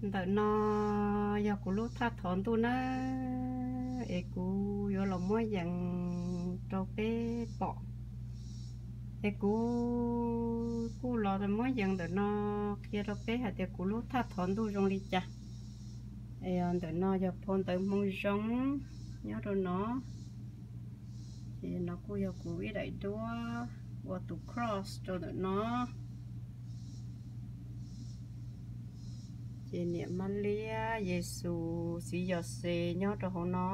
Ntawm no yog kuv lub thaj thov ntuj nawb, es kuv yuav los muab yees rau peb pom. Es kuv kuj los muab yees ntawm no qhia rau peb hais tias kuv lub thaj thov ntuj zoo li cas. Es ntawm no yog phau ntawv Hmoo Zoo nyob rau no. Ces no kuj yog kuv ib daim duab ua tus cross rau ntawm no. Ces niam Mab Liab, Yexus, txiv Yos Xes nyob rau hauv no.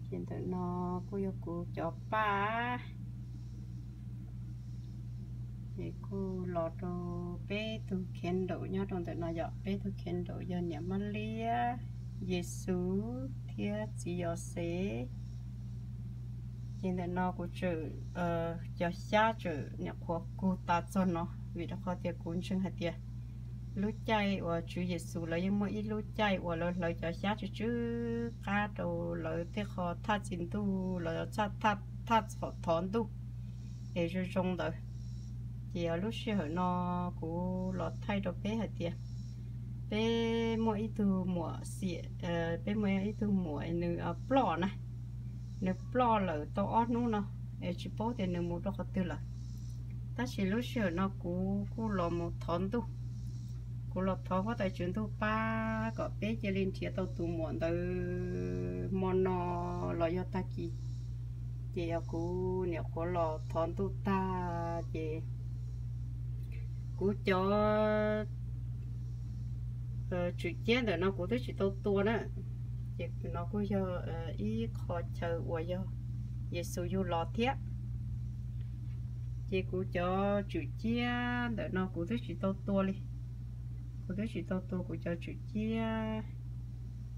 Ces ntawm no kuj yog kuv cov paj. Ces kuj los rau peb tug candle nyob rau ntawm no yom, peb tug candle yog niam Mab Liab, Yexus thiab txiv Yos Xes. Ces ntawm no kuv tseem, cov xyab tseem nyuam qhuav kug tas txog no, vim rau qhov tias kuv ntseeg hais tias lub caij uas Tswv Yexus lawv yeej muaj ib lub caij uas lawv hlawv cov xyab tsw tsw qab rau lawv tej qho thaj txi ntuj, lawv thaj thov ntuj es zoo zoo ntawd. Ces lub sij hawm no kuv los thaij rau peb hais tias peb muaj ib tug muam xiam, peb muaj ib tug muam nws ploj na, nws ploj lawm tau ob hnub no, es tsis paub tias nws mus rau qhov twg lawm. Tab sis lub sij hawm no kuv kuj los mus thov ntuj, kuv los thov huab tais Tswv Ntuj pab kom peb cia li nrhiav tau tus muam ntawd hmo no los yog tag kis. Ces yog kuv nyuam qhuav los thov ntuj tag ces kuv cov tswm ciab ntawm no kuv twb tsis tau tua na. Ces no kuj yog ib qho chaw uas yog Yexus yug los thiab. Ces kuv cov tswm ciab ntawm no kuv twb tsis tau tua li. Kuv twb tsis tau tua kuv cov tswm ciab.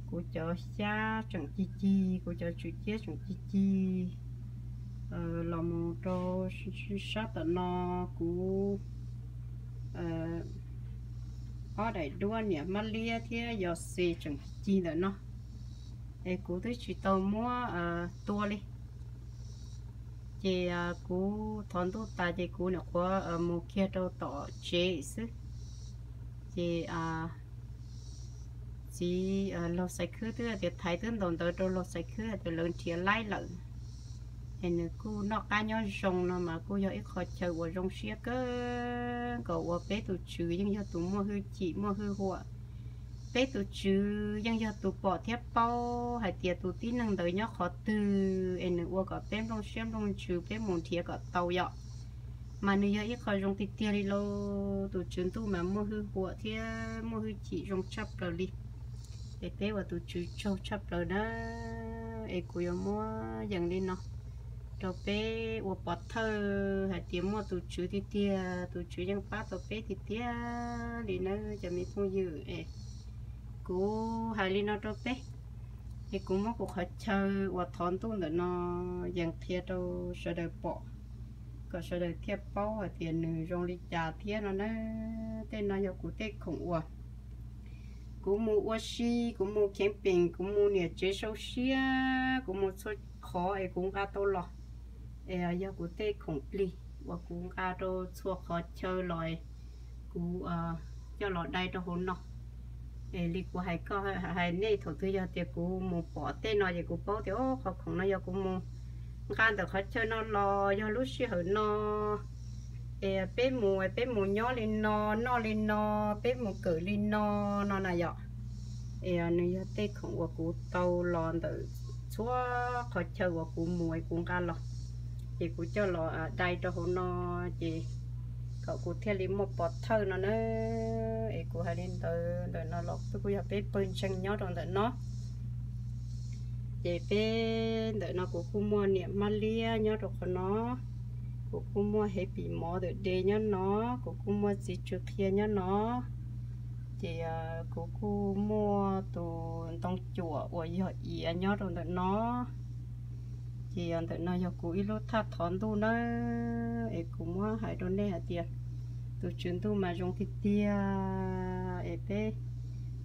Kuv cov xyab tseem cig cig, kuv cov tswm ciab tseem cig cig. Los mus rau sab tom no kuv ob daim duab niam Mab Liab thiab Yos Xes tseem cig ntawm no. Es kuv twb tsis tau muab tua li. Ces kuv thov ntuj tas ces kuv nyuam qhuav mus kiag rau tom tsev xwb. Ces txiv Laug Xaiv Khwb twb tias thaiv twb ntaus ntawv rau Laug Xaiv Khwb hais tias lawv nrhiav laib lawm. Es nws kuj noj qab nyob zoo no mas kuj yog ib qho chaw uas zoo siab kawg nkaus uas peb tus Tswv yeej yog tus muaj hwj chim muaj hwj huam. Peb tus Tswv yeej yog tus pom thiab paub hais tias tus tib neeg ntawd nyob qhov twg es nws ua kom peb nplooj siab nplooj ntsws peb mus nrhiav kom tau yom. Mas nws yog ib qho zoo tiag tiag li lauj, tus Tswv Ntuj mas muaj hwj huam thiab muaj hwj chim zoo tshaj plaws li. Es peb ua tus Tswv tsaug tshaj plaws na. Es kuv yuav muab yees li no rau peb ua pov thawj hais tias muaj tus Tswv tiag tiag, tus Tswv yeej pab tau peb tiag tiag li na cov me phooj ywg. Es kuv hais li no rau peb, es kuv muab kuv qhov chaw uas thov ntuj ntawm no yees qhia rau sawv daws pom, kom sawv daws thiaj paub hais tias nws zoo li cas thiab no na. Tej no yog kuv tej khoom uas kuv mus ua si, kuv mus camping, kuv mus niam tsev sau siab, kuv mus txhua qhov es kuv nqa tau los. Es yog kuv tej khoom plig uas kuv nqa rau txhua qhov chaw los, kuv coj los dai rau hauv no. Es li kuv hais koj hais nej, thaum twg yog tias kuv mus pom tej no ces kuv paub tias qhov khoom no yog kuv mus nqa ntawm qhov chaw no los yog lub sij hawm no es peb mus, peb mus nyob li no, noj li no, peb mus kawm li no, no na yom. Es nws yog tej khoom uas kuv tau los ntawm txhua qhov chaw uas kuv mus es kuv nqa los, ces kuv coj los dai rau hauv no, ces kom kuv thiaj li muaj pov thawj no na. Es kuv hais li ntawd, ntawm no los twb kuj yog peb pawg ntseeg nyob rau ntawm no. Ces peb ntawm no kuv kuj muaj niam Hmab Liab nyob rau qhov no, kuv kuj muaj Happy Mother's Day nyob no, kuv kuj muaj txiv Tsw Qhia nyob no, ces kuv kuj muaj tus ntoo cuam uas yog iav nyob rau ntawm no. Ces ntawm no yog kuv ib lub thaj thov ntuj nawb, es kuv muab hais rau nej hais tias tus Tswv Ntuj mas zoo tiag tiag, es peb,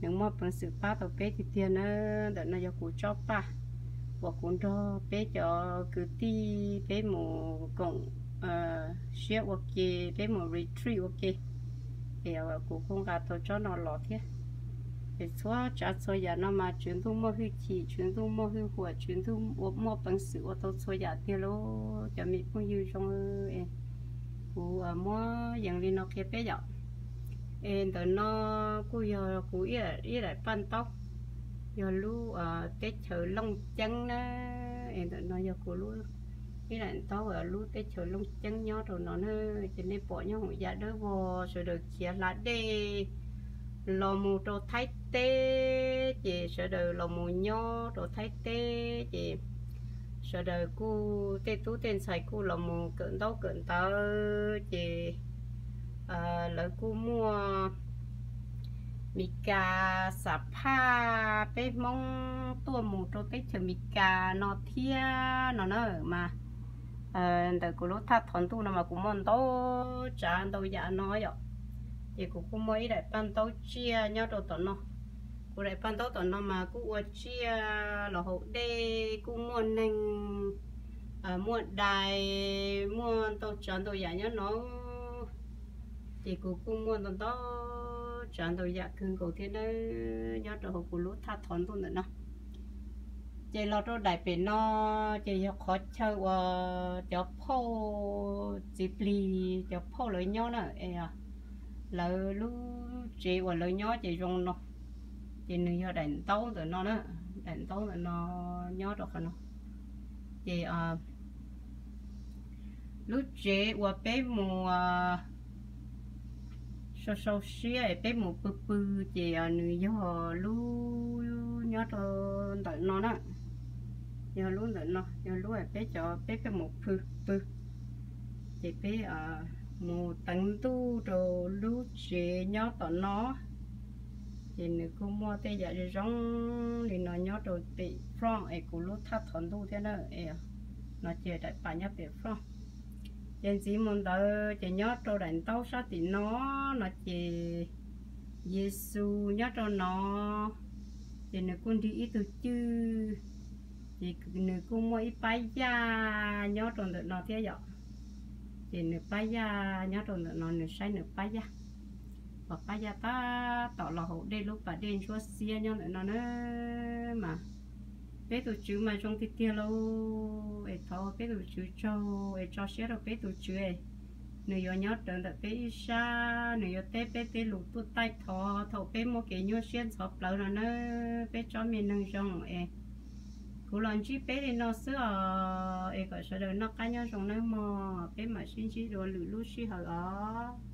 nws muaj peev xwm pab tau peb tiag tiag nawb. Ntawm no yog kuv tsob paj uas kuv nrog peb cov kwv tij peb mus koom siab ua ke, peb mus retreat ua ke. Es kuv kuj nqa tau tsob no los thiab. Es txhua tsav txhua yam no mas Tswv Ntuj muaj hwj chim, Tswv Ntuj muaj hwj huam, Tswv Ntuj ua muaj peev xwm ua tau txhua yam tiag lauj cov me phooj ywg zoo. Kuv muab yees li no qhia peb yom. Es ntawm no kuj yog kuv ib daim paj ntaub, yog lub teb chaws Looj Ceeb na. Es ntawm no yog kuv ib daim ntaub lub teb chaws Looj Ceeb nyob rau no na. Ces nej pom nyob hoom yav dawb vog sawv daws khiav hla dej los mus rau Thaib teb, ces sawv daws los mus nyob rau Thaib teb ces sawv daws kuj tej tub tej ntxhais kuj los mus kawm ntaub kawm ntawv ces lawv kuj muaj Mes Kas xam phaj peb Hmoob tuaj mus rau teb chaws Mes Kas no thiab no na. Mas ntawm kuv lub thaj thov ntuj no mas kuv muaj ntau tsav ntau yam no yom. Ces kuv kuj muaj ib daim paj ntaub tsiaj nyob rau tom no. Kuv daim paj ntaub tom no mas kuj ua tsiaj los haus dej, kuj muaj neeg, muaj dais, muaj ntau tsav ntau yam nyob no. Ces kuv kuj muaj ntau ntau tsav ntau yam kawg nkaus thiab nawb nyob rau hauv kuv lub thaj thov ntuj ntawm no. Ces los rau daim pem no ces yog qhov chaw uas cov phauj txiv plig cov phauj lawv nyob na. Lawv lub tsev uas lawv nyob ces zoo no. Ces nws yog daim ntaub ntawm no na, daim ntaub ntawm no nyob rau qhov no. Ces lub tsev uas peb mus sau sau siab es peb mus pw pw ces nws yog lub nyob rau ntawm no na. Yog lub ntawm no yog lub peb cov peb pheej mus pw pw. Ces peb mus teev ntuj rau lub tsev nyob tom no. Ces nws kuj muaj tej yam zoo zoo li no nyob rau pem front es kuv lub thaj thov ntuj thiab na. No ces daim pam nyob pem front. Ces ntxiv mus ntawd ces nyob rau daim ntaub sab tim no, no ces Yexus nyob rau no. Ces nws kuj nrig ib tug cwj, ces nws kuj muaj ib pab yaj nyob rau ntawm no thiab yom. Ces nws pab yaj nyob rau ntawm no, nws saib nws pab yaj. Pom pab yaj tab tom los haus dej lub pas dej ntsuab xiab nyob ntawm no na. Mas peb tus Tswv mas zoo tiag tiag lauj. Es thov peb tus Tswv tsaug es tso siab rau peb tus Tswv es nws yuav nyob rawv ntawm peb ib sab, nws yuav teb peb tej lus tuaj taij thov thaum peb muaj kev nyuaj siab ntxhov plawv no na. Peb tsob me neeg zoo es kuv los ntsib peb li no xwb os, es kom sawv daws noj qab nyob zoo nawb mog, peb mam sib ntsib dua lwm lub sij hawm os.